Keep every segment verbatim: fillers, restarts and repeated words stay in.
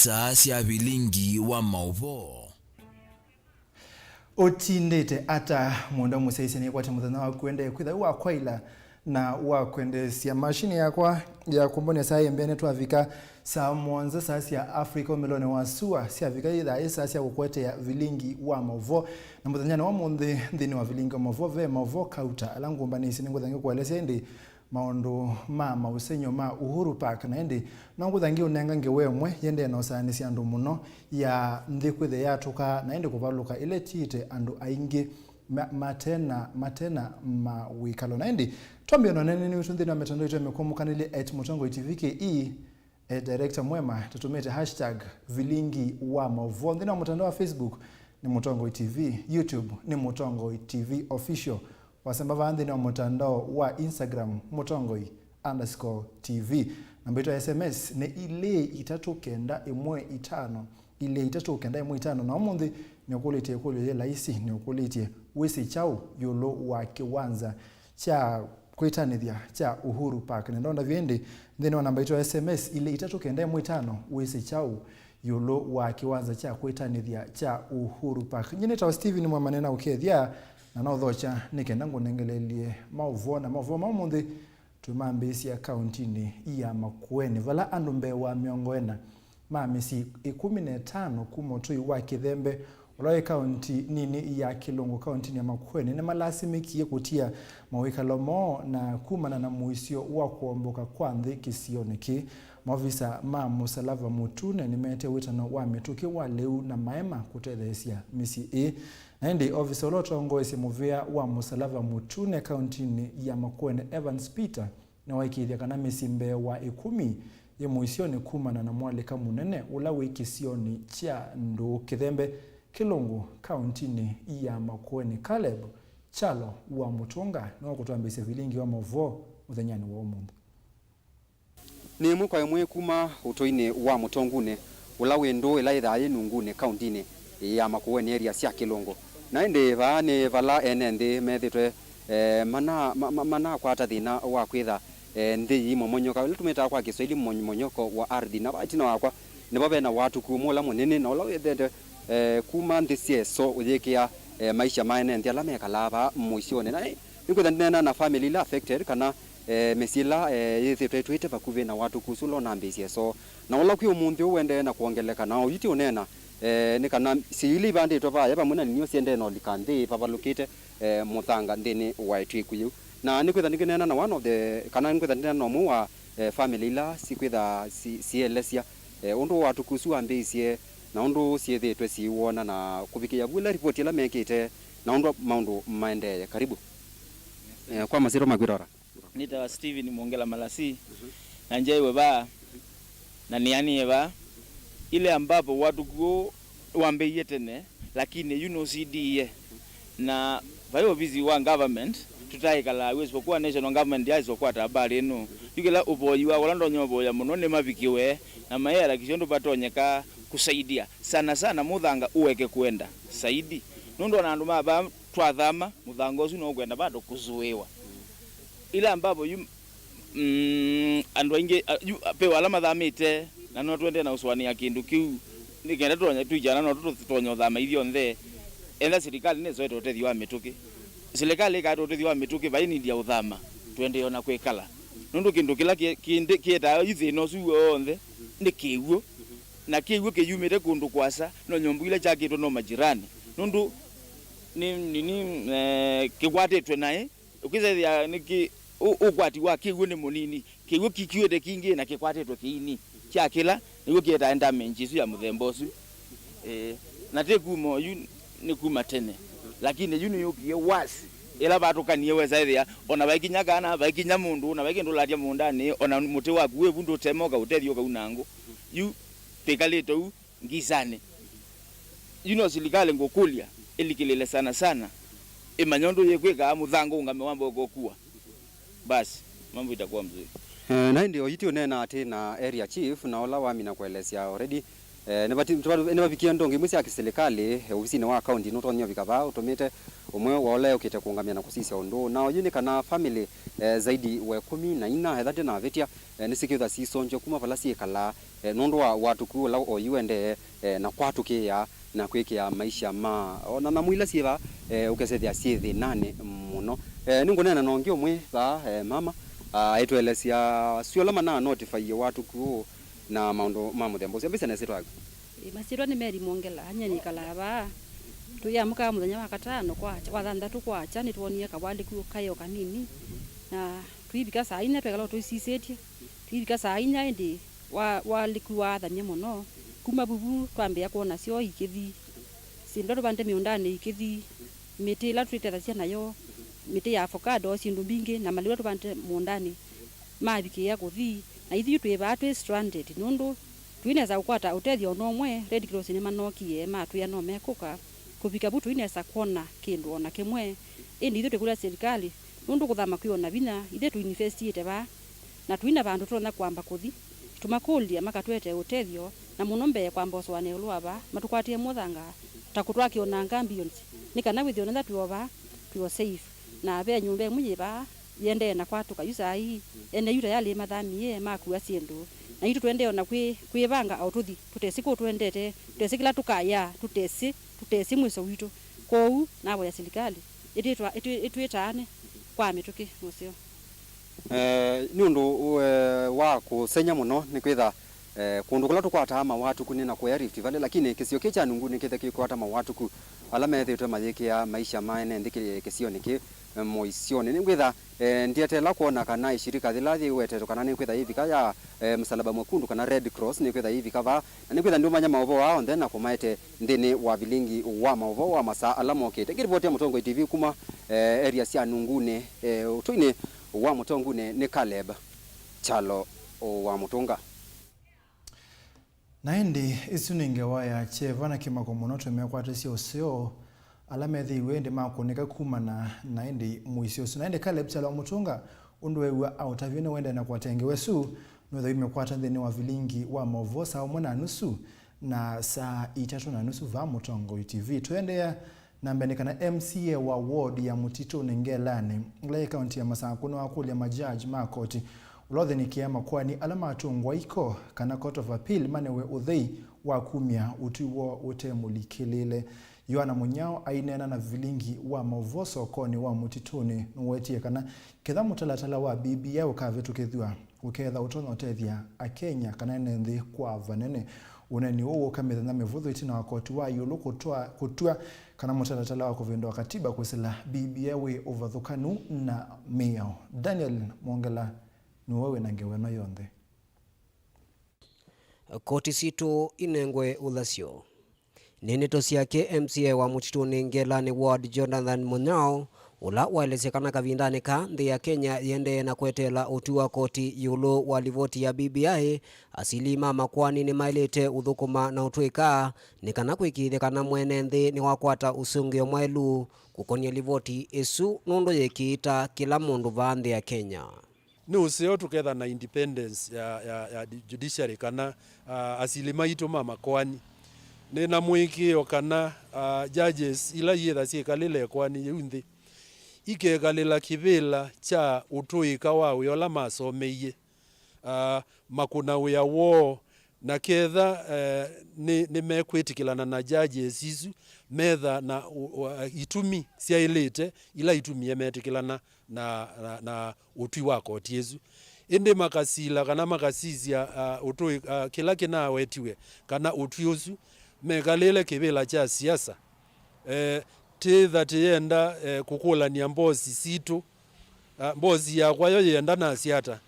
Saa sya vilingi wa maũvoo. Ũtindĩte ata, mũndũ mũsyaĩĩsya nĩkwate mũthenya waku ũendee kwĩtha wĩ wa kwaĩla na wa kwendeesya? Mashini yakwa ya kũmbonea saa ĩ mbee nĩtwavika saa mũonza, saa sya Africa ũmĩlonĩ wa sua syavika, yĩthaa yĩ saa sya kũkũetea vilingi wa maũvoo. Na mũthenyanĩ wa ũmũnthĩ, nthĩnĩ wa vilingi wa maũvoo, ve maũvoo kauta ala ngũmbanĩsye nĩngwĩtha ngĩkũelesya, ĩndĩ maũndũ ma maũsengy'o ma Uhuru Park, na ĩndĩ no ngwĩtha ngĩũnenga ngewa ĩmwe yĩendee na ũsaanĩsya andũ mũno ya nthĩ kwĩthĩa yatũka na ĩndĩ kũvalũka ĩla ĩtiĩte andũ aingĩ ma-, matena, matena mawĩkalo. Na ĩndĩ twambĩe na ũneenanĩ witũ nthĩnĩ wa mĩtandao itũ ya mĩkũmũkanĩlye at Mũtongoi T V K E, e, director mwema, tũtũmĩte hashtag vilingi wa maũvoo. Nthĩnĩ wa mũtandao wa Facebook nĩ Mũtongoi T V, YouTube nĩ Mũtongoi T V Official. Wasemba vaa nthĩnĩ wa mũtandao wa Instagram, Mũtongoi underscore T V. Namba itũ ya S M S nĩ ilĩ itatũ kenda ĩmwe itano, ilĩ itatũ kenda ĩmwe itano. Na ũmũnthĩ nĩũkũlĩtye ĩkũlyo yĩ laisi, nĩũkũlĩtye, wĩsĩ kyaũ ĩũlũ wa kĩwanza kya kwĩtanĩthya kya Uhuru Park? Na ndondavye ĩndĩ nthĩnĩ wa namba itũ ya S M S ilĩ itatũ kenda ĩmwe itano, wĩsĩ kyaũ ĩũlũ wa kĩwanza kya kwĩtanĩthya kya Uhuru Park? Nyie nĩtawa Steven Mwamane na ũkethya, na naũthokya nĩ kenda ngũnengeleelye maũvoo, na maũvoo ma ũmũnthĩ twĩmambĩĩsya kaũntinĩ ya Makueni, vala andũ mbee wa mĩongo ĩna ma mĩsyĩ ĩkũmi na ĩtano kuma ũtũi wa Kĩthembe, ũla wĩ kaũnti nini ya Kĩlũngũ, kaũntinĩ ya Makueni, nĩmalasimĩkie kũtia mawĩkalo moo na kumana na mũisyo wa kũomboka kwa nthĩ kĩsionĩ kĩĩ. Maovisa ma Mũsalava Mũtune nĩmeete wĩtano wa mĩtũkĩ wa lĩu na maema kũtetheesya mĩsyĩ ĩĩ. Na ĩndĩ ovisa ũla ũtongoesye mũvĩa wa Mũsalava Mũtune kaũntinĩ ya Makueni, Evans Peter, nĩwaĩkĩĩthya kana mĩsyĩ mbee wa ĩkũmi yĩ mũisyonĩ kumana na mwalĩka mũnene ũla wĩ kĩsionĩ kya Ndũũ Kĩthembe, Kĩlũngũ, kaũntinĩ ya Makueni. Caleb Kyalo wa Mũtũnga nĩwe ũkũtwambĩĩsya vilingi wa maũvoo mũthenyanĩ wa ũmũnthĩ. Nĩ ĩmwe kwa ĩmwe kuma ũtũinĩ wa Mũtongunĩ, ũla wĩ ndũũ ĩla yĩthaa yĩ nungunĩ kaũntinĩ ya Makueni, area sya Kĩlũngũ. Na ĩndĩ vaa nĩ vala ene nthĩ methĩtwe, eh, mana-, ma-, ma-, manakwata thĩna wa kwĩtha, eh, nthĩ yĩimomonyoka, ĩla tũmĩtaa kwa Kĩswaili mmonyoko wa ardhi. Na vaa ĩtina wakwa nĩvo vena watuku ũmwe ũla mũnene na ũla wĩthete, eh, kuma nthĩ sya ĩso ũyĩkĩa, eh, maisha ma ene nthĩ ala mekalaa vaa mũisyonĩ. Na, eh, nĩkwĩtha ndĩneena na family ila affected kana eh, mĩsyĩ ĩla, eh, yĩthĩtwe ĩtwĩte vakuvĩ na watuku ũsu ũla ũnambĩĩsye ĩsoo, na ũla kwĩ ũmũnthĩ ũũ ũendee na kwongeleka. Na oyu ti ũneena, eh, nĩ kana syĩu ila ivandĩtwe vaya vamwe na ninio siendee na ũlika nthĩ vavalũkĩte, eh, mũthanga nthĩnĩ wa ĩtw'ĩku yĩu. Na nĩkwĩtha nĩkĩneena na one of the, kana nĩkwĩtha nĩneena na ũmwe wa, eh, family ila sikwĩtha si-, sielesya, eh, ũndũ watuku ũsu wambĩĩisye na ũndũ syĩthĩtwe siwona na kũvikĩĩa vu ĩla ripoti ĩla mekĩte na ũndũ maũndũ maendee. Karibu. Eh, kwa masyĩtwa makwĩta ora? Nĩtawa Steven Mwongela Malasi, na njaĩwe vaa, na nĩanĩe vaa. Ile ambapo watuku ũũ wambĩĩie tene, lakini yu nũsidie. Na vai ovisi wa government, tũtaĩkalaa wĩ, isipokuwa national government ya isipokuwa ta habari ĩno. Yu kĩla ũvoiwa, ũla ndonya ũvoya mũno nĩ mavikĩwe, na maĩalakisya ũndũ vatonyeka kũsaidia. Sana sana mũthanga ũeke kwenda saidi. Nũndũ ona andũ ma vaa twathama, mũthanga ũsu no ũkwenda bado kũsũĩwa. Ila ambapo yu, mm, andũ aingĩ, a, yu, ve ala mathamĩte, na no tũendee na ũsũanĩa kĩndũ kĩu, nĩ kenda tũtonya, tũikyana no tũtonya ũthama ithyonthe. Enda silikalĩ nĩsoete ũtethyo wa mĩtũkĩ. Silikalĩ ĩkaete ũtethyo wa mĩtũkĩ, vai nindi ya ũthama, tũendee ona kwĩkala. Nũndũ kĩndũ kĩla kĩ-, kĩndĩ-, kĩetaa yu thĩna ũsu w'onthe nĩ kĩw'ũ. Na kĩw'ũ kĩyumĩte kũndũ kũasa, no nyũmba ila kyakĩtwe no majirani. Nũndũ nĩ, nĩ, nĩ, eh, kĩkwatĩtwe naĩ, ũkĩsethĩa nĩ kĩ-, ũ-, ũkwati wa kĩw'ũ nĩ mũnini. Kĩw'ũ kĩkiw'ĩte kingĩ na kĩkwatĩtwe kĩini kya kĩla, nĩw'o kĩetae damage ĩsu ya mũthemba ũsu. Eh, na ti kuma oyu, nĩ kuma tene. Lakini yu nĩyũkie worse. Ĩla vatũkanie wesa ĩthĩa, ona vaikinya kana, vaikinya mũndũ, na vai kĩndũ ũlatya mũũndanĩ, ona mũtĩ waku wĩ vu ndũtemoka ũtethyo ũkaunangũ. Yu twĩkalĩte ũu ngisanĩ. Yu no silikalĩ ngũkũlya ĩlikĩlĩle sana sana, ĩmanya ũndũ yĩkwĩkaa mũthanga ũngame wamba ũkokua. Basi, mambo itakuwa mzuri. Eh, na ĩndĩ oyu ti ũneena atĩ na area chief na ũla wamina kũelesya already, Eh, nĩvati-, nĩvavikie ndongo imwe sya kĩsilikalĩ, eh, ovisinĩ wa kaunti nũtonya ũvika vaa ũtũmĩte ũmwe wa ũla eũkĩte kũũngamĩa na kũsisya ũndũ ũũ. Na oyu nĩ kana family, eh, zaidi wa ĩkũmi na ina, ethate na avĩtya, eh, nĩsyĩkĩthwa siisonzw'a kuma vala syĩkalaa, eh, nũndũ wa watũku ũla oyu ũendee, eh, na kwatũkĩĩa na kwĩkĩa maisha ma ona nyamũ ila syĩ vaa, eh, ũkesethĩa syĩ thĩnanĩ mũno. Eh, nĩngũneena na ũngĩ ũmwe vaa, eh, mama, ah, aitũelesya syo ala mana notify watũku ũũ na maũndũ ma mũthemba ũsu. Ambĩsya na ĩsyĩtwa yaku. Ĩ, masyĩtwa nĩ Mary Mwongela, nyie nĩkalaa vaa. Tũyamũkaa mũthenya wa katano kwakya, wa thanthatũ kwakya, nĩtwonie kawalĩku kaĩ o kanini. Na tũivika saa inya twekala o tũisisĩtye. Tũivika saa inya ĩndĩ wa-, walĩku waathanie mũno. Kuma vuvu twambĩĩa kwona syoo ikĩthi. Syĩndũ tũvande mĩũndanĩ ikĩthi. Mĩtĩ ĩla twĩtethasya nayo, mĩtĩ ya avocado, syĩndũ mbingĩ, na maliwa tũvande mũũndanĩ mavikĩĩa kũthi, na ithyĩ twĩ vaa twĩ stranded, nũndũ tũinesa kũkwata ũtethyo o na ũmwe. Red Cross nĩmanokie matwĩa no mekũka. Kũvika vu tũinesa kwona kĩndũ o na kĩmwe. Ĩndĩ ithyĩ twĩkũlya silikalĩ, nũndũ kũthama kwĩ o na vinya, ithyĩ tũinvestiĩte vaa, na tũi na vandũ tũtonya kwamba kũthi. Tũmakũlya makatũetee ũtethyo, na mũno mbee kwamba ũsũanĩa ĩũlũ wa vaa, matũkwatĩe mũthanga, ta kũtwakĩa o na ngambions, nĩ kana wĩthĩe o na ethĩwa twĩ o vaa, twĩ o safe. Na ve nyũmba ĩmwe yĩ vaa, yĩendee na kwatũka yu saa ii. Ene yu tayalĩ mathamie, makua syĩndũ. Naitũ tũendee o na kwĩ-, kwĩvanga o tũthi, tũtesĩ kũũ tũendete, tũtesĩ kĩla tũkaya, tũtesĩ, tũtesĩ mwĩso witũ. Kwoou, navoya silikalĩ ĩtwĩtwa-, ĩtwĩ-, ĩtwĩtaane kwa mĩtũkĩ mũseo. Eh, nĩ ũndũ, eh, wa kũseng'ya mũno nĩ kwĩtha, eh, kũndũ kũla tũkwataa mawatũku nĩ na kũya Rift Valley, lakini kĩsio kĩĩ kya Nunguni kĩthe kĩkwata mawatũku ala methĩĩtwe mayĩkĩa maisha ma ene nthĩ kĩ-, kĩsionĩ kĩ, eh, mũisyonĩ. Nĩngwĩtha, eh, ndieteela kwona kana ĩshirika yĩla yĩwetetwe kana nĩkwĩtha yĩvika ya, eh, Msalaba Mwekundu kana Red Cross nĩkwĩtha yĩvika vaa, na nĩkwĩtha ndiũmanya maũvoo aa onthe na kũmaete nthĩnĩ wa vilingi wa maũvoo wa masaa ala mokĩte. Ngĩripoti ya Mũtongoi T V kuma, eh, area sya Nunguni, eh, ũtũinĩ wa Mũtonguni nĩ Caleb Kyalo wa Mũtũnga. Na ĩndĩ, ĩsu nĩ ngewa ya kyeva na kĩmako mũno twĩmekwatĩsya ũseo ala methĩiwe ĩndĩ makũnĩka kumana na ĩndĩ mũisyo ũsu. Na ĩndĩ Caleb Kyalo wa Mũtũnga, ũndũ weew'a aũtavye nĩwendee na kũatĩa ngewa ĩsu, nĩwĩthĩwa imekwata nthĩnĩ wa vilingi wa maũvoo saa ũmwe na nusu na saa itatũ na nusu vaa Mũtongoi T V. Tũendeea na mbee nĩ kana M C A wa ward ya Mũtitũnĩ Ngelanĩ, ĩla yĩ kaunti ya Masakũ, nĩwakũlya majaji ma koti ũla ũthĩnĩkĩaa makoani ala matũngwa iko kana Court of Appeal manewe ũthei wa kumya ũtwi woo ũte mũlikĩlĩle. Yohana Mũnyao aineena na vilingi wa maũvoo sokonĩ wa Mũtitũnĩ nũwetie kana ketha mũtalatala wa B B I ũkavĩtũkĩthw'a, ũketha ũtonya ũtethya Akenya kana ene nthĩ kwa vanene. Ũneeni ũũ wũka mĩthenya mĩvũthũ ĩtina wa koti wa ĩũlũ kũtwa-, kũtw'a kana mũtalatala wa kũvĩndũa katiba kwĩsĩla B B I wĩ ũvathũkanu na mĩao. Daniel Mwongela nĩwe wĩ na ngewa ĩno yonthe. Koti sitũ inengwe ũthasyo. Nĩ ndeto syake M C A wa Mũtitũnĩ Ngelanĩ Ward Jonathan Mũnyao, ũla waelesya kana kavindanĩ kaa nthĩ ya Kenya yĩendee na kweteela ũtwi wa koti ĩũlũ wa livoti ya B B I, asili ma makoani nĩmaĩlĩte ũthũkũma na ũtw'ĩka nĩ kana kwĩkĩĩthya kana mwene nthĩ nĩwakwata ũsũngĩo mwaĩlu kũkonĩa livoti ĩsu, nũndũ yĩkĩĩta kĩla mũndũ vaa nthĩ ya Kenya. Nĩ ũseo tũketha na independence ya, ya, ya di-, judiciary kana, ah, asili maitũ ma makoani. Nĩ na mũĩkĩĩo kana, ah, judges ila iyĩtha syĩkalĩle ĩkoani yĩu nthĩ, ikekalĩla kĩvĩla kya ũtũĩka wa wĩa ũla masomeie, ah, makũna wĩa woo, na ketha, eh, nĩ, nĩmekwĩtĩkĩlana na judges isu, metha na ũ-, ũ-, itumi syaĩlĩte ila itumie metĩkĩlana na, na, na ũtwi wa koti ĩsu. Ĩndĩ makasila kana makasisya, ah, ũtũĩ-, ah, kĩla kĩnawetiwe kana ũtwi ũsu mekalĩle kĩvĩla kya siasa. Eh, tĩtha tĩyenda, eh, kũkũlany'a mbosi sitũ. Ah, mbosi yakwa yo yĩenda nasya ata?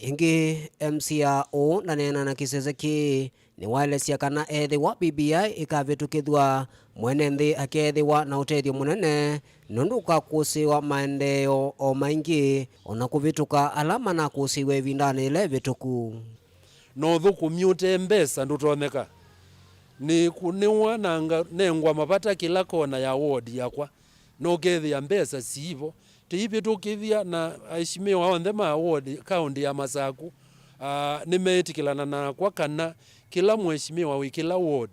Ĩngĩ, M C A ũũ ndaneena na kĩsese kĩĩ, nĩwaelesya kana ethĩwa B B I ĩkavĩtũkĩthw'a, mwene nthĩ akeethĩwa na ũtethyo mũnene, nũndũ ũkakũsĩĩwa maendeeo o maingĩ, o na kũvĩtũka ala manakũsĩĩwe ĩvindanĩ yĩla ĩvĩtũku. Na ũthũkũmi ũte mbesa ndũtonyeka. Nĩkũnĩwa na nga-, nengwa mavata kĩla kona ya ward yakwa, na ũkethĩa mbesa siivo. Tĩivĩtũkĩthya na aheshimiwa onthe ma ward, kaũntĩ ya Masakũ, Ah, nĩmeetĩkĩlana nakwa kana kĩla mheshimiwa wĩ kĩla ward,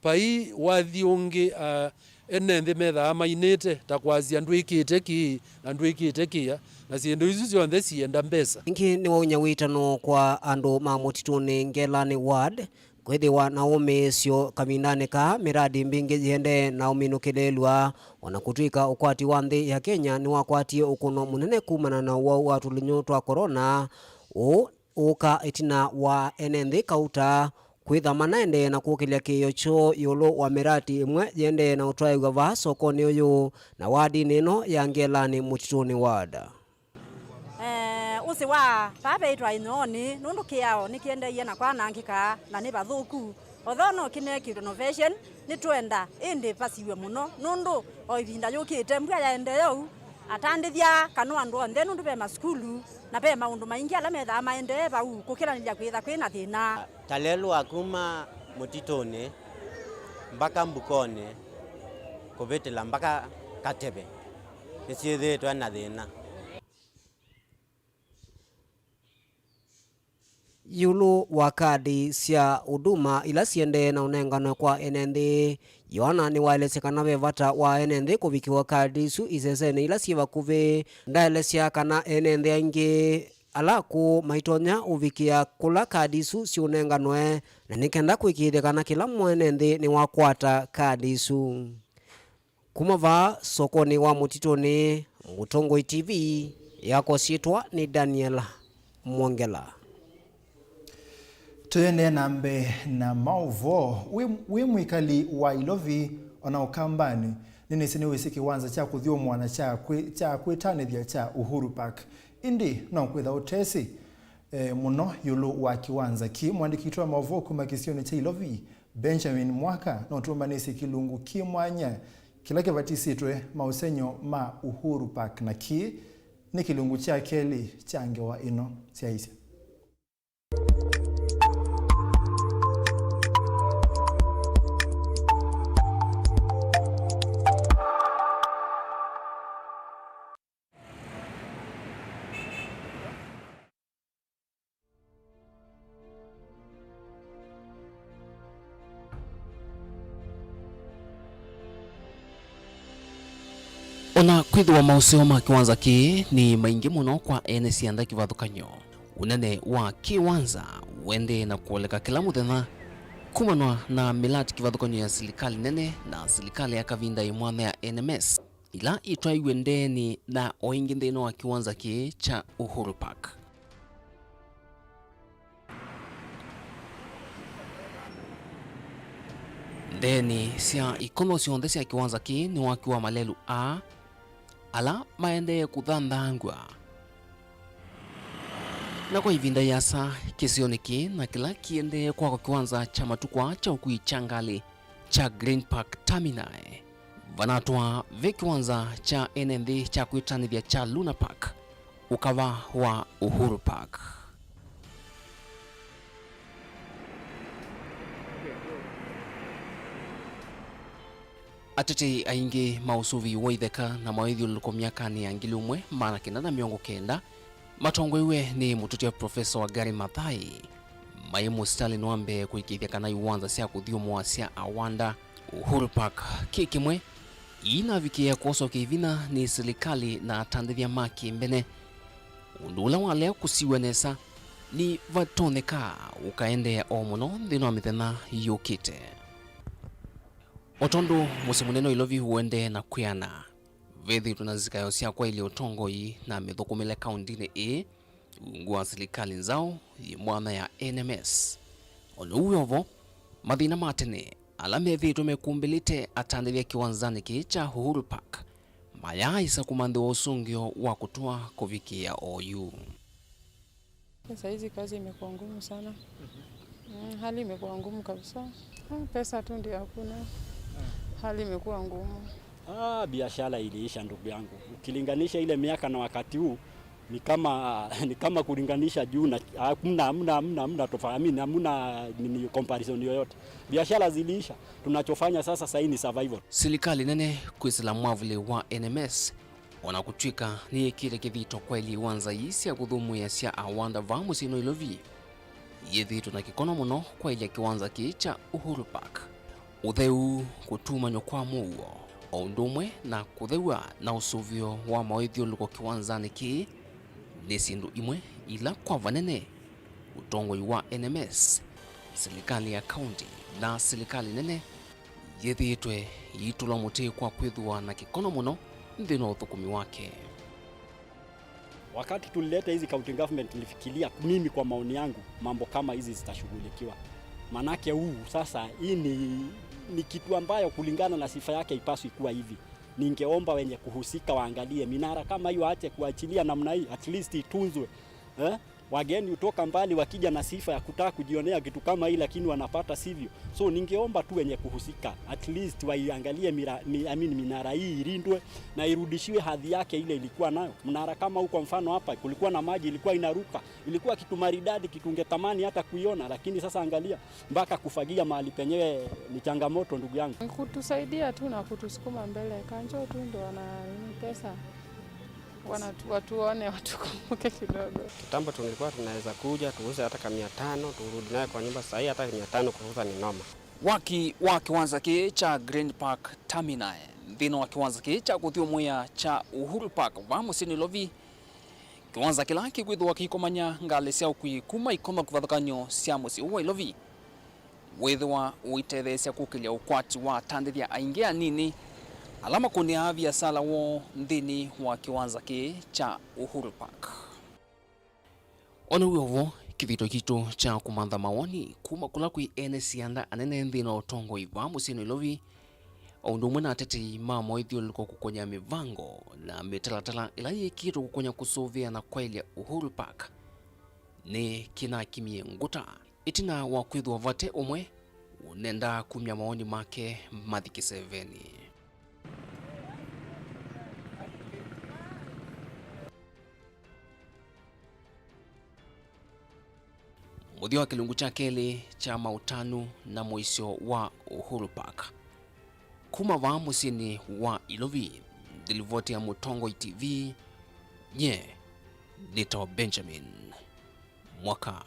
vai wathi ũngĩ, ah, ene nthĩ methaa mainĩte ta kwasya, "Ndwĩkĩte kĩĩ na ndwĩkĩte kĩya," na syĩndũ isu syonthe sienda mbesa. Ĩngĩ nĩwaumya wĩtano kwa andũ ma Mũtitũnĩ Ngelanĩ ward kwĩthĩwa na ũmĩĩsyo kavindanĩ kaa, mĩradi mbingĩ yĩendee na ũminũkĩlĩĩlw'a, o na kũtw'ĩka ũkwati wa nthĩ ya Kenya nĩwakwatie ũkũno mũnene kumana na ũwau wa tũlinyũ twa corona, ũũ ũũka ĩtina wa ene nthĩ kauta kwĩtha manaendee na kũkĩlya kĩĩo kyoo ĩũlũ wa mĩradi ĩmwe yĩendee na ũtwaĩw'a vaa sokonĩ ũyũ na wadinĩ ĩno ya Ngelanĩ Mũtitũnĩ ward. Eh, ũsĩ wa vaa veĩtwa Ĩnyoonĩ, nũndũ kĩao nĩkĩendeeie na kwanangĩka na nĩ vathũku. Although no kĩneekĩtwe renovation, nĩtwenda ĩndĩ vasiw'e mũno, nũndũ o ĩvinda yũkĩte mbua yaendee ũu, atandĩthya kana andũ onthe, nũndũ ve masukulu na ve maũndũ maingĩ ala methaa maendee vau, kũkĩlanĩlya kwĩtha kwĩ na thĩna. Talelwa kuma Mũtitũnĩ mbaka Mbukonĩ, kũvĩtĩla mbaka Kateve, nĩsyĩthĩĩtwe na thĩna. Ĩũlũ wa kadi sya Huduma ila siendee na ũnenganwe kwa ene nthĩ, Yoana nĩwaelesya kana ve vata wa ene nthĩ kũvikĩwa kadi isu isesenĩ ila syĩ vakuvĩ. Ndaelesya kana ene nthĩ aingĩ ala akũũ maitonya ũvikĩa kũla kadi isu siũnenganwe, na nĩ kenda kũĩkĩĩthya kana kĩla mwene nthĩ nĩwakwata kadi isu. Kuma vaa sokonĩ wa Mũtitũnĩ, Mũtongoi T V, yakwa syĩtwa nĩ Daniel Mwongela. Tũendeea na mbee na maũvoo. Wĩ, wĩ mwĩkali wa Ilovi ona Ũkambanĩ, nĩnĩsĩ nĩwĩsĩ kĩwanza kya kũthyũmũa na kya kwĩ-, kya kwĩtanĩthya kya Uhuru Park. Ĩndĩ no kwĩtha ũtesĩ, eh, mũno ĩũlũ wa kĩwanza kĩĩ. Mũandĩki witũ wa maũvoo kuma kĩsionĩ kya Ilovi, Benjamin Mwaka, no tũmbanĩsye kĩlungu kĩ mwanya kĩla kĩvatisĩtwe maũsengy'o ma Uhuru Park, na kĩĩ nĩ kĩlungu kya kelĩ kya ngewa ĩno. Syaisya. O na kwĩthĩwa maũseo ma kĩwanza kĩĩ nĩ maingĩ mũno kwa ene syanda kĩvathũkany'o, ũnene wa kĩwanza ũendee na kũoleka kĩla mũthenya kumanwa na mĩlati kĩvathũkany'o ya silikalĩ nene na silikalĩ ya kavinda ĩ mwanya ya N M S, ila itwaiw'e ndeenĩ na o ĩngĩ nthĩnĩ wa kĩwanza kĩĩ kya Uhuru Park. Ndeenĩ sya ikono syonthe sya kĩwanza kĩĩ nĩwakiwa malelu aa, ala maendee kũthanthangw'a. Na kwa ĩvinda yĩasa, kĩsionĩ kĩĩ na kĩla kĩendee kwakwa kĩwanza kya matukũ aa kya ũkui kya ngalĩ kya Green Park Terminal, vanatwa ve kĩwanza kya ene nthĩ kya kwĩtanĩthya kya Luna Park, ũkava wa Uhuru Park. Atetei aingĩ ma ũsũvĩi wa itheka na mawĩthyũlũlũko myakanĩ ya ngili ũmwe maana kenda na mĩongo kenda matongoew'e nĩ mũtũtya Profesa Wangari Maathai, maĩ mũsitalĩnĩ wa mbee kũĩkĩĩthya kana iwanza sya kũthyũmũa sya Awanda, Uhuru Park, kĩ kĩmwe iinavikĩĩa kwoswa kĩvinya nĩ silikalĩ na atandĩthya ma kĩmbene, ũndũ ũla walea kũsiw'a nesa nĩvatonyeka ũkaendeea o mũno nthĩnĩ wa mĩthenya yũkĩte. O tondũ mũsyĩ mũnene wa Ilovi ũendee na kwĩana, vethĩĩtwe na nzikayo sya kwaĩlya ũtongoi na mĩthũkũmĩle kaũndĩnĩ ĩĩ ungu wa silikalĩ nzaũ yĩ mwanya ya N M S. O na ũu wĩ o vo, mathĩna ma tene ala methĩĩtwe mekumbĩlĩte atandĩthya kĩwanzanĩ kĩĩ kya Uhuru Park mayaaĩsa kũmanthĩwa ũsũngĩo wa kũtũa kũvikĩĩa oyu. Saa hizi kazi imekuwa ngumu sana. Mm, hali imekuwa ngumu kabisa. Ah, pesa tu ndio hakuna. Hali imekuwa ngumu. Ah, biashara iliisha, ndugu yangu. Ukilinganisha ile miaka na wakati huu, ni kama, ni kama kulinganisha juu na, hamna, hamna, hamna, hamna tofa-, I mean, hamna nini, comparison yoyote. Biashara ziliisha. Tunachofanya sasa sahi ni survival. Silikalĩ nene kwĩsĩla mwavũlĩ wa N M S, o na kũtw'ĩka nĩyĩkĩte kĩthito kwaĩlya iwanza ii sya kũthũmũĩa sya Awanda vaa mũsyĩnĩ wa Ilovi, yĩthĩĩtwe na kĩkono mũno kwaĩlya kĩwanza kĩĩ kya Uhuru Park. Ũtheu, kũtumanw'a kwa mũuo, o ũndũ ũmwe na kũthew'a na ũsũvĩo wa maũĩthyũlũlũko kĩwanzanĩ kĩĩ nĩ syĩndũ imwe ila kwa vanene ũtongoi wa N M S, silikalĩ ya kaunti, na silikalĩ nene yĩthĩĩtwe iitũlwa mũtĩ kwa kwĩthĩwa na kĩkono mũno nthĩnĩ wa ũthũkũmi wake. Wakati tulileta hizi county government, nilifikiria mimi, kwa maoni yangu, mambo kama hizi zitashughulikiwa. Manake huu sasa, hii ni, ni kitu ambayo kulingana na sifa yake haipaswi kuwa hivi. Ningeomba wenye kuhusika waangalie minara kama hiyo, waache kuachilia namna hii, at least itunzwe. Eh? Wageni hutoka mbali wakija na sifa ya kutaka kujionea kitu kama hii, lakini wanapata sivyo. So ningeomba tu wenye kuhusika, at least waiangalie mira, mi, I mean, minara hii ilindwe na irudishiwe hadhi yake ile ilikuwa nayo. Mnara kama huu, kwa mfano, hapa kulikuwa na maji, ilikuwa inaruka, ilikuwa kitu maridadi, kitu ungetamani hata kuiona, lakini sasa angalia, mpaka kufagia mahali penyewe ni changamoto, ndugu yangu. Kutusaidia tu na kutusukuma mbele. Kanjo tu ndo wana nini, pesa. Wanatu-, watuone, watukumbuke kidogo. Kitambo tulikuwa tunaweza kuja tuuze hata ka mia tano, turudi nayo kwa nyumba. Saa hii hata mia tano kuuza ni noma. Waki wa kĩwanza kĩĩ kya Green Park Terminal nthĩnĩ wa kĩwanza kĩĩ kya kũthyũmũĩa kya Uhuru Park vaa mũsyĩ Nairobi, kĩwanza kĩla kĩkwĩthĩwa kĩikomany'a ngalĩ sya ũkui kuma ikono kĩvathũkany'o sya mũsyĩ ũũ wa Nairobi, wĩthĩwa ũitetheesya kũkĩlya ũkwati wa atandĩthya aingĩ anini ala makũnĩaa viasala woo nthĩnĩ wa kĩwanza kĩĩ kya Uhuru Park. O na wĩ o vo, kĩthito kitũ kya kũmantha mawoni kuma kũla kwĩ ene sianda anene nthĩnĩ wa ũtongoi vaa mũsyĩ Nairobi, o ũndũ ũmwe na atetei ma maũĩthyũlũlũko kũkony'a mĩvango na mĩtalatala ĩla yĩkĩĩtwe kũkony'a kũsũvĩa na kwaĩlya Uhuru Park, nĩ kĩnakimie ngũta. Ĩtina wa kwĩthĩwa vate ũmwe ũnendaa kumya mawoni make mathi kĩsevenĩ. Mũthya wa kĩlungu kya kelĩ kya maũtanu na mũisyo wa Uhuru Park. Kuma vaa mũsyĩnĩ wa Nairobi, nthĩ livoti ya Mũtongoi T V, nye nĩtawa Benjamin Mwaka.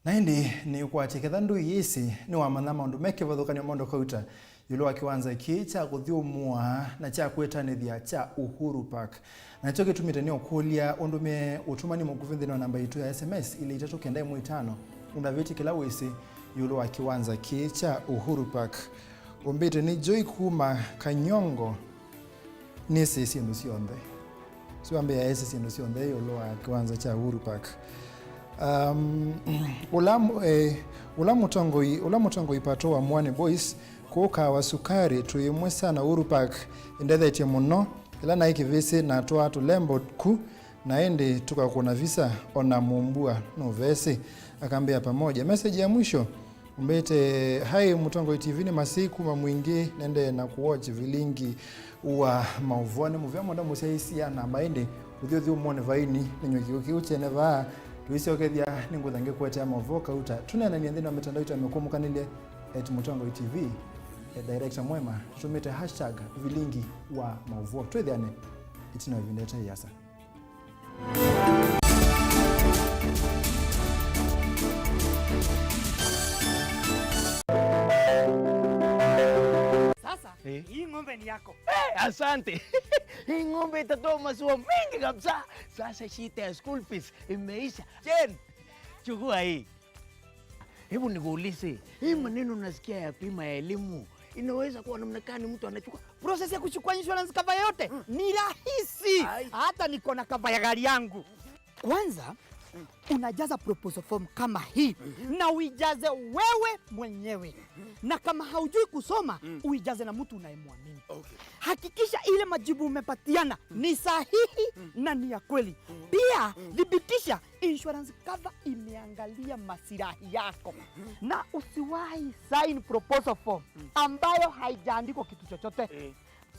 Na ĩndĩ nĩũkwatya ketha ndũiĩsĩ, nĩwamanya maũndũ me kĩvathũkany'o mondo kauta ĩũlũ wa kĩwanza kĩĩ kya kũthyũmũa na kya kwĩtanĩthya kya Uhuru Park. Na nĩkyo kĩtumĩte nĩũkũlya ũndũmĩe ũtũmani mũkuvĩ nthĩnĩ wa namba yitũ ya S M S ilĩ itatũ kenda ĩmwe itano ũndavĩtye kĩla wĩsĩ ĩũlũ wa kĩwanza kĩĩ kya Uhuru Park. Ũmbĩte nĩ Joy kuma Kanyongo. Nĩsĩ syĩndũ syonthe. Sio ambĩa ĩsĩ syĩndũ syonthe ĩũlũ wa kĩwanza kya Uhuru Park. Um, ũla mu-, eh, ũla mũtongoi, ũla mũtongoi Pato wa Mwane Boys, kũũ Kawa Sukari, twĩ ĩmwe sana Uhuru Park, ĩndethetye mũno, ĩla naĩ kĩvĩsĩ natwaa tũlembo ku, na ĩndĩ tũkakũna visa, ona mũmbua nũvesĩ, akambĩa pamoja. Message ya mwisho, ũmbĩte, "Hi, Mũtongoi T V, nĩ Masi kuma Mwingĩ, nendee na kũwatch vilingi wa maũvoo. Nĩ mũvea mũno mũsyaĩĩsya namba, ĩndĩ ũthyũthyũmũnĩ vaini, nĩnyw'ĩ kĩw'ũ kĩu kyene vaa, tũisyokethya nĩngũtha ngĩkũetea maũvoo kauta. Tũneenanie nthĩnĩ wa mĩtandao itũ ya mĩkũmũkanĩlye at Mũtongoi T V, eh, director mwema, tũtũmĩte hashtag vilingi wa maũvoo. Twĩthĩane ĩtina wa ĩvinda ĩte ĩasa." Sasa, eh, hii ng'ombe ni yako. Eh, asante. Hii ng'ombe itatoa maziwa mengi kabisa. Sasa shida ya school fees imeisha. Jen, chukua hii. Hebu nikuulize, hii maneno nasikia ya bima ya elimu, inaweza kuwa namna gani mtu anachukua? Process ya kuchukua insurance cover yote ni rahisi. Ai. Hata niko na cover ya gari yangu. Kwanza, unajaza proposal form kama hii, na uijaze wewe mwenyewe. Na kama haujui kusoma, uijaze na mtu unayemwamini. Okay. Hakikisha ile majibu umepatiana ni sahihi na ni ya kweli. Pia, thibitisha insurance cover imeangalia masilahi yako. Na usiwahi sign proposal form ambayo haijaandikwa kitu chochote. Eh.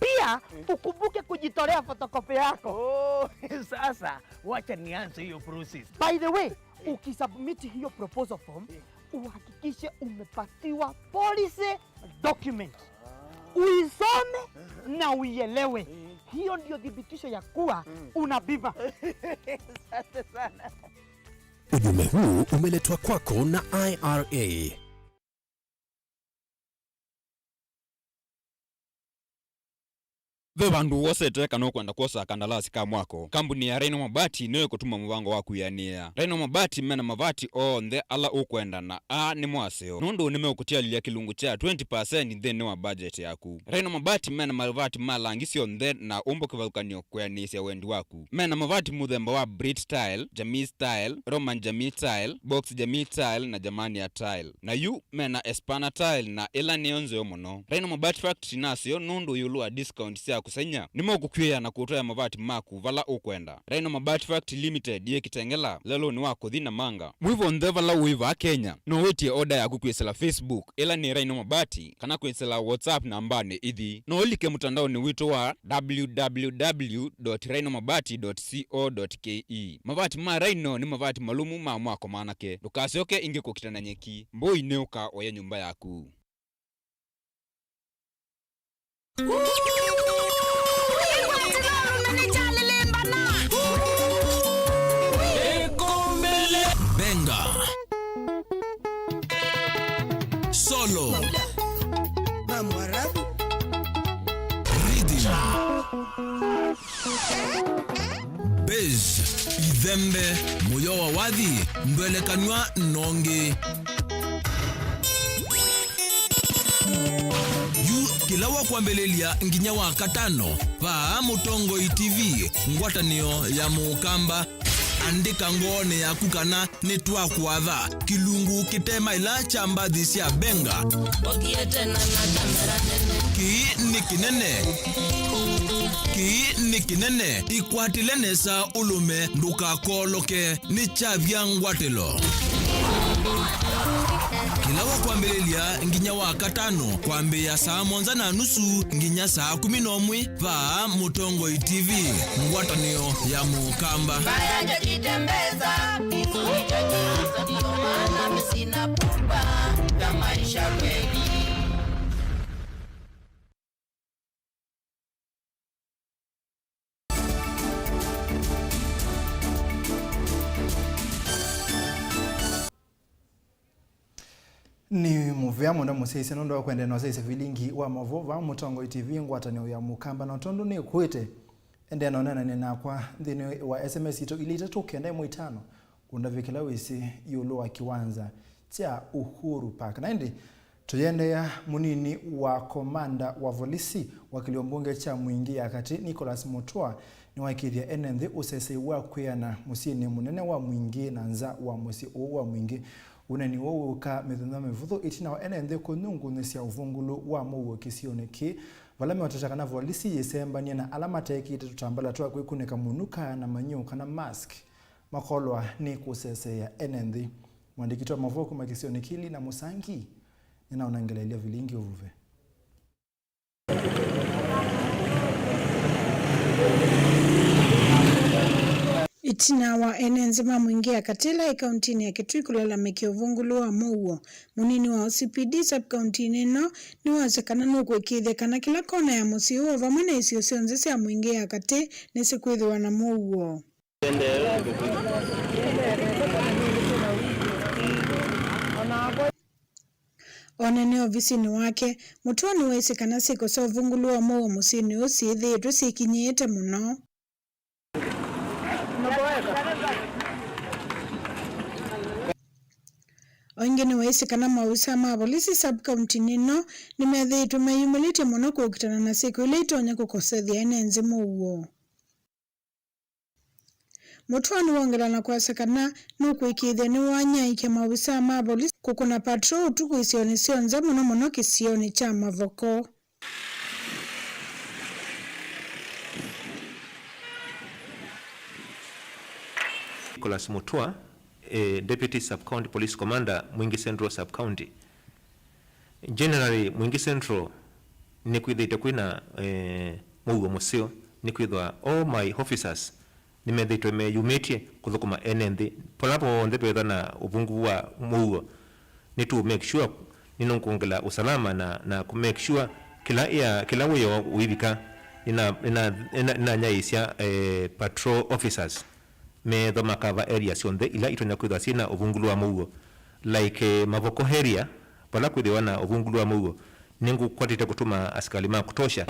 Pia, mm, ukumbuke kujitolea photocopy yako. Oh, sasa, wacha nianze hiyo process. By the way, eh, ukisubmit hiyo proposal form, eh, uhakikishe umepatiwa policy document. Ah. Uisome, aha, na uielewe. Eh. Hiyo ndio thibitisho ya kuwa, mm, una bima. Asante sana. Ujumbe huu umeletwa kwako na I R A. Ve vandũ wosete kana ũkwenda kwosa kandalasi ka mwako, kambuni ya Rhino Mabati nĩyo ĩkũtuma mũvango waku wĩanĩĩa. Rhino Mabati mena mavati onthe ala ũkwenda, na aa nĩmo aseo, nũndũ nĩmeũkũtialĩlya kĩlungu kya twenty percent nthĩnĩ wa budget yaku. Rhino Mabati mena mavati ma langi syonthe na ũmbo kĩvathũkany'o kwĩanĩĩsya wendi waku. Mena mavati mũthemba wa Brit Tile, Jamii Tile, Roman Jamii Tile, Box Jamii Tile na Germania Tile. Na yu mena Espana Tile na ĩla nĩyo nzeo mũno. Rhino Mabati Factory naseo nũndũ ĩũlũ wa discount sya kũseng'ya, nĩmekũkw'ĩĩa na kũtwaĩa mavati maku vala ũkwenda. Rhino Mabati Factory Limited yĩ Kitengela, lelũnĩ wa kũthi Namanga. Mwĩ vonthe vala ũĩ vaa Kenya, no wĩtye order yaku kwĩsĩla Facebook, ĩla nĩ Rhino Mabati, kana kwĩsĩla WhatsApp nambanĩ ithi. No ũlike mũtandaonĩ witũ wa w w w dot rhino mabati dot co dot k e. Mavati ma Rhino nĩ mavati malũmu ma mwako manake. Ndũkasyoke ĩngĩ kũkita na nyeki. Mbũi nĩũka ũye nyũmba yaku. Benga. Solo. Rhythm. Bass, ithembe, mũyo wa wathi, ndwelekanw'a nongi. Yu kĩla wa kwambĩlĩlya nginya wa katano, vaa Mũtongoi T V, ngwatanĩo ya Mũkamba. Andĩka ngoonĩ yaku kana nĩtwakũatha kĩlungu kĩtemaĩla kya mbathi sya Benga. Kĩĩ nĩ kĩnene. Kĩĩ nĩ kĩnene. Ĩkwatĩle nesa ũlũme, ndũkakooloke. Nĩ kyavya ngwatĩlo. Kĩla wa kwambĩlĩlya nginya wa katano, kwambĩĩa saa mũonza na nusu nginya saa kũmi na ũmwe, vaa Mũtongoi T V, ngwatanĩo ya Mũkamba. Mbaya ndio jitembeza, kifo hicho nyuso, ndio maana mimi sina pupa, ya maisha kweli. Nĩ mũvea mũno mũsyaĩĩsya nũndũ wa kũendeea na ũsyaĩĩsya vilingi wa maũvoo vaa Mũtongoi T V, ngwatanĩo ya Mũkamba. Na tondũ nĩkwĩte, endeea na ũneenany'a nakwa nthĩnĩ wa S M S itũ ilĩ itatũ kenda ĩmwe itano, ũndavye kĩla wĩsĩ ĩũlũ wa kĩwanza kya Uhuru Park. Na ĩndĩ, tũyĩendeea, mũnini wa komanda wa volisi wa kĩlio mbunge kya Mwingĩ ya Katĩ, Nicholas Mutua, nĩwaĩkĩĩthya ene nthĩ ũsesei wa kwĩana mũsyĩnĩ mũnene wa Mwingĩ na nza wa mũsyĩ ũũ wa Mwingĩ. Ũneeni ũũ wĩũka mĩthenya mĩvũthũ ĩtina wa ene nthĩ kũnyungunyĩsya ũvũngũlũ wa mũuo kĩsionĩ kĩĩ, vala meũtata kana volisi yĩsembany'e na ala matekĩĩte tũtambala twa kwĩkunĩka mũnuka na manyũ kana mask makolwa nĩ kũseseea ene nthĩ. Mũandĩki wa maũvoo kuma kĩsionĩ kĩĩ, Lina Mũsangi, nĩnaũnengeleelya vilingi ũvuve. Ĩtina wa ene nthĩ ma Mwingĩ ya Katĩ ĩla ĩ kauntinĩ ya Kitui kũlalamĩkĩa ũvũngũlũ wa mũuo, mũnini wa O C P D sub-kauntinĩ ĩno nĩwasya kana nũkũĩkĩĩthya kana kĩla kona ya mũsyĩ ũũ o vamwe na isio syonthe sya Mwingĩ ya Katĩ nĩsikwĩthĩwa na mũuo. Onene ovisinĩ wake, Mutua nĩwaisye kana syĩko sya ũvũngũlũ wa mũuo mũsyĩnĩ ũũ syĩthĩĩtwe syĩkinyĩĩte mũno. O ĩngĩ nĩwaisye kana maovisaa ma volisi sub-kauntinĩ ĩno nĩmethĩĩtwe meyumĩlĩtye mũno kũkitana na syĩko ila itonya kũkosethya ene nthĩ mũuo. Mutua nĩwongela na kwasya kana nũkũĩkĩĩthya nĩwanyaĩĩkya maovisaa ma volisi kũkũna patrol ũtukũ isionĩ syonthe, mũno mũno kĩsionĩ kya Mavoko. Nicholas Mutua, eh, Deputy Sub-County Police Commander, Mwingi Central Sub-County. Generally, Mwingi Central Nĩkwĩthĩĩtwe kwĩna, eh, mũuo mũseo, nĩkwĩthĩwa all my officers nĩmethĩĩtwe meyumĩtye kũthũkũma ene nthĩ. Vala vonthe veethwa na ũvungu wa mũuo, nĩtũ make sure nĩnũkwongela usalama na, na kũ make sure kĩla ĩa, kĩla wĩoo ũivika, nĩna, nĩna, nĩna, nĩnanyaĩĩsya, eh, patrol officers meethwa makava area syonthe ila itonya kwĩthwa syĩna ũvungulu wa mũuo, like, eh, Mavoko area, vala kwĩthĩwa na ũvungulu wa mũuo, nĩngũkwatĩte kũtũma asikalĩ ma kũtosha.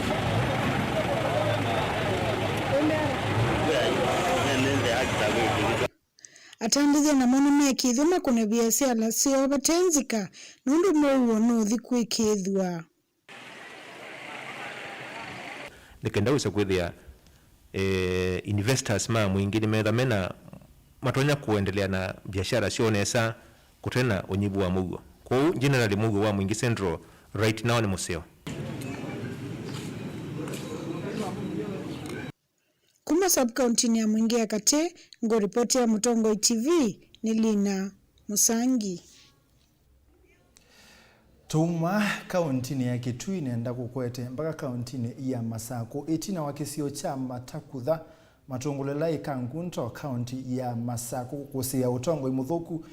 Atandĩthya namo nĩmekĩthw'e makũne viasala syoo vate nzika nũndũ mũuo nũũthi kwĩkĩĩthw'a. Nĩ kenda wĩse kwĩthĩa, eh, investors ma Mwingĩ nĩmetha mena, matonya kũendelea na biashara syoo nesa kũte na ũnyivu wa mũuo. Kwoou, generally, mũuo wa Mwingĩ Central right now nĩ mũseo. Kuma sub-kauntinĩ ya Mwingĩ ya Katĩ, ngũripotĩa Mũtongoi T V nĩ Lina Mũsangi. Tũuma kaũntinĩ ya Kitui nenda kũkwete mpaka kaũntinĩ ya Masakũ. Ĩtina wa kĩsio kya Matakutha matũngũlĩla ĩkangunto kaũnti ya Masakũ kũkũsĩĩa ũtongoi mũthũku,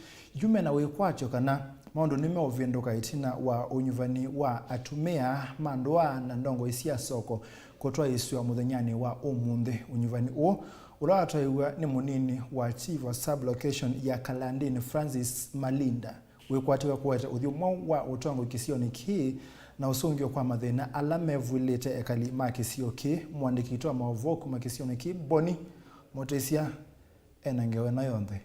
yu mena wĩkwatyo kana maũndũ nĩmeũvĩndũka ĩtina wa ũnyuvani wa atumĩa ma ndũa na ndongoi sya soko kũtwaĩĩsw'a mũthenyanĩ wa ũmũnthĩ. Ũnyuvani ũũ, ũla watwaĩw'a nĩ mũnini wa chief wa sub-location ya Kalandini, Francis Malinda, wĩkwatĩw'a kũete ũthyũ mwaũ wa ũtongoi kĩsionĩ kĩĩ na ũsũngĩo kwa mathĩna ala mevw'ĩlĩte ekali ma kĩsio kĩĩ. Mũandĩki witũ wa maũvoo kuma kĩsionĩ kĩĩ, Boni Mũtĩsya, ena ngewa ĩno yonthe.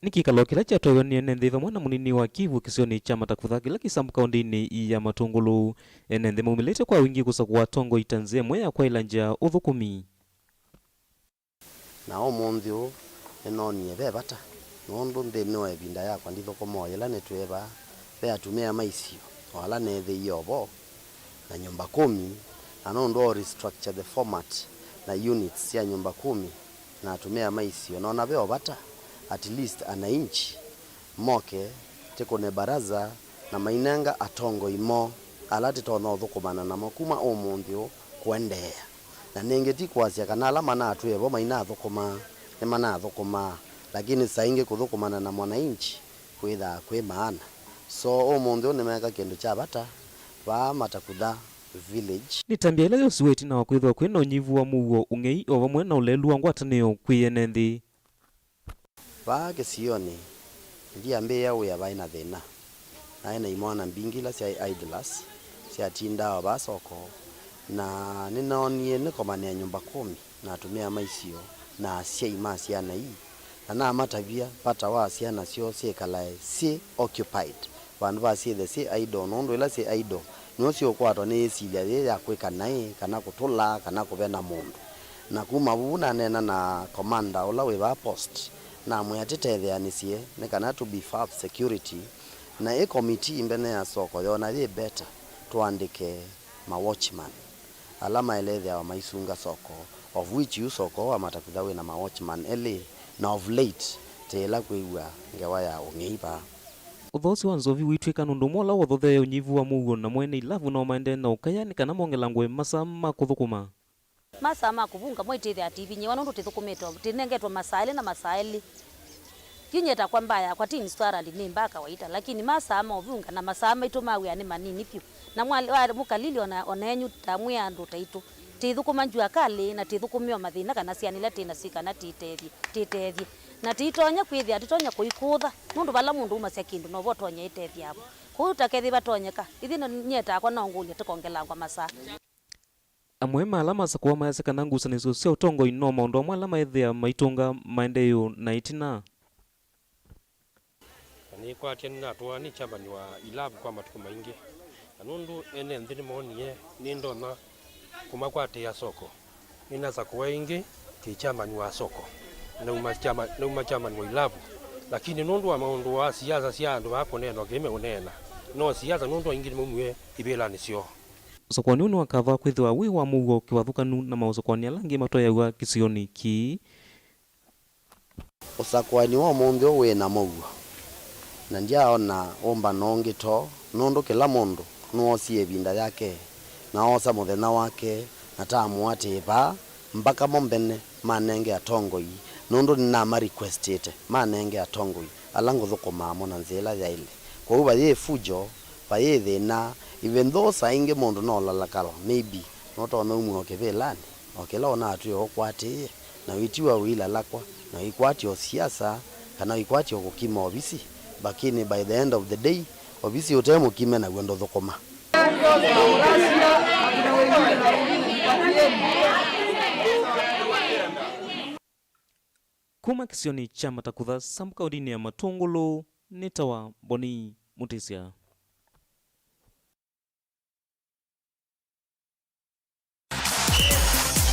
Nĩ kĩkalo kĩla kyatwaiwe nĩ ene nthĩ vamwe na mũnini wa Kivu kĩsionĩ kya Matakutha kĩla kĩ sub-kaũntinĩ ya Matũngũlũ. Ene nthĩ maumĩlĩte kwa wingĩ kũsakũa atongoi ta nzĩa ĩmwe ya kwaĩla nzĩa ũthũkũmi. Na ũmũnthĩ ũũ nĩnoonie ve vata, nũndũ nthĩnĩ wa ĩvinda yakwa ndithũkũma o yĩla nĩtwĩ vaa, ve atumĩa ma isio o ala neethĩie o vo, na nyũmba kũmi, na nũndũ wa restructure the format na units sya nyũmba kũmi na atumĩa ma isio, noona ve o vata at least ananchi moke tĩkũne baraza na mainenga atongoi moo ala tĩtonya ũthũkũmana namo kuma ũmũnthĩ ũũ kũendeea. Na nĩngĩ ti kwasya kana ala manatwĩe vo mainathũkũmaa nĩmanathũkũmaa, lakini saa ingĩ kũthũkũmana na mwananchi kwĩthaa kwĩ maana. So ũmũnthĩ ũũ nĩmeeka kĩndũ kya vata vaa Matakutha Village. Nĩ tambya ĩla yosiwe ĩtina wa kwĩthĩwa kwĩ na ũnyivu wa mũuo, ũng'ei o vamwe na ũlelu wa ngwatanĩo kwĩ ene nthĩ. Vaa kĩsionĩ, ndyambĩĩa wĩa vaĩ na thĩna. Naĩ na imwana mbingĩ ila syaĩ idlers, syatindaa o vaa soko, na nĩnoonie nĩkomanĩa nyũmba kũmi na atumĩa ma isio na asyai ma syana ii, na namatavya vata wa syana syoo syĩkalae syĩ occupied vandũ va syĩthe syĩ idle, nũndũ ĩla syĩ idle nĩw'o syĩũkwatwa nĩ ĩsilya yĩĩ ya kwĩka naĩ, kana kũtũla, kana kũvena mũndũ. Na kuma vu naneena na commander ũla wĩ vaa post, namwĩa tĩtetheanĩsye nĩ kana tũ beef up security, na ĩ committee mbene ya soko yoona yĩ better tũandĩke ma watchman ala maĩle ĩthĩawa maisunga soko, of which yu soko wa Matakutha wĩ na ma watchman elĩ, na of late tĩĩla kwĩw'a ngewa ya ũng'ei vaa. Ũthoosi wa Nzovi wĩtw'ĩka nũndũ ũmwe ũla wothotheeie ũnyivu wa mũuo, na mwene ilavu nao maendee na ũkaya nĩ kana mongelangwe masaa ma kũthũkũma. Masaa ma kũvunga mo itĩthĩa tĩivinyĩĩwa nũndũ tĩthũkũmĩte, tĩnengetwe masaa elĩ na masaa elĩ. Yu nyie takwa mbaa yakwa ti installed, nĩ mbaa kawaida, lakini masaa ma ũvunga na masaa maitũ ma wĩa nĩ manini vyũ. Na mwa, wa, mũkalili ona, ona enyu ta mwĩ andũ taitũ, tĩithũkũma jua kali na tĩthũkũmĩwa mathĩna kana syana ila tĩ nasyo kana tĩtethye, tĩtethye. Na tĩitonya kwĩthĩa, tĩtonya kũikũtha, nũndũ vala mũndũ umasya kĩndũ novo ũtonya ĩtethya vo. Kwoou ta kethĩwa vatonyeka, ithyĩ nyie takwa no ngũlye tũkongelangwa masaa. Amwe ma ala masakũwa mayasya kana ngusanĩsyo sya ũtongoi no maũndũ amwe ala maĩthĩa maitũnga maendeeo na ĩtina. Na nĩkwatya nĩnatũaa nĩ chairman wa ilavu kwa matukũ maingĩ, na nũndũ ene nthĩ nĩmoonie nĩndonya kũmakwatĩĩa soko, nĩnasakũwa ĩngĩ kĩ chairman wa soko, nauma chairman, nauma chairman wa ilavu, lakini nũndũ wa maũndũ wa siasa sya andũ vaa kũneena o kĩĩ meũneena, no siasa nũndũ aingĩ nĩmaumie ivĩlanĩ syoo. Ũsakũani ũũ nĩ wa kava kwĩthĩwa wĩ wa mũuo kĩvathũkanu na maũsakũani ala angĩ matwaĩawa kĩsionĩ kĩĩ. Ũsakũani wa ũmũnthĩ ũũ wĩ na mũuo, na ndyaaona ũmbano ũngĩ too, nũndũ kĩla mũndũ nĩwoosie ĩvinda yake, na oosa mũthenya wake, na taamũatĩĩ vaa, mbaka mo mbene manenge atongoi, nũndũ nĩnamarequestĩte manenge atongoi ala ngũthũkũmaa mo na nzĩa ĩla yaĩle. Kwoou vayĩ fujo, vayĩ thĩna, even though saa ingĩ mũndũ no ũlalakalwa, maybe, nũtonya umw'a o kĩvĩlanĩ, o kĩla ũnatwĩe ũkwatĩĩe, na wĩtiwa ũilalakwa, na wĩkwatya o siasa, kana wĩkwatya o kũkima ovisi, lakini by the end of the day, ovisi ũte mũkime naw'o ndũthũkũma. Kuma kĩsionĩ kya Matakutha, Sambu kaũndĩnĩ ya Matũngũlũ, nĩtawa Mboni Mũtĩsya.